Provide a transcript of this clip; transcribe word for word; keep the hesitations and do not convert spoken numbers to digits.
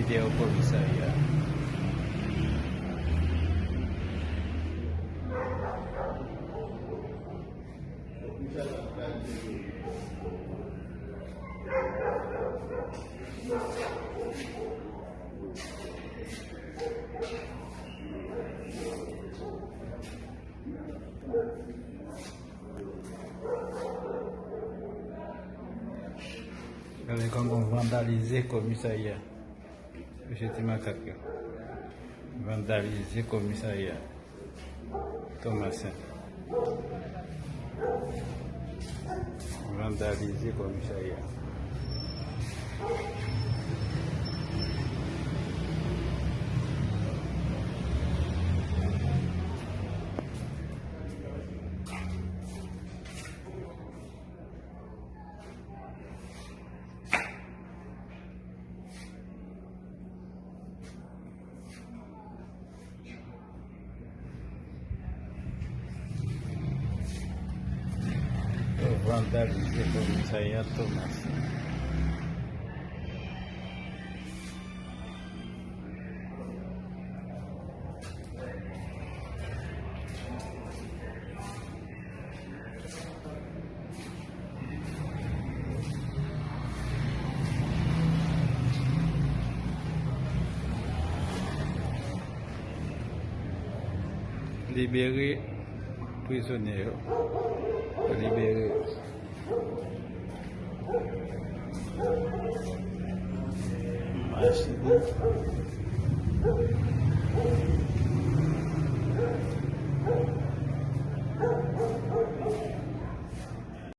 Dèyè komisarya. Gade kòman vandalize komisarya. Mesye ti makak yo vandalize komisarya Tomasen. Vandalize komisarya. Vandalize komisarya Tomasen. Libere prizonye yo. Libere yo. Mach li.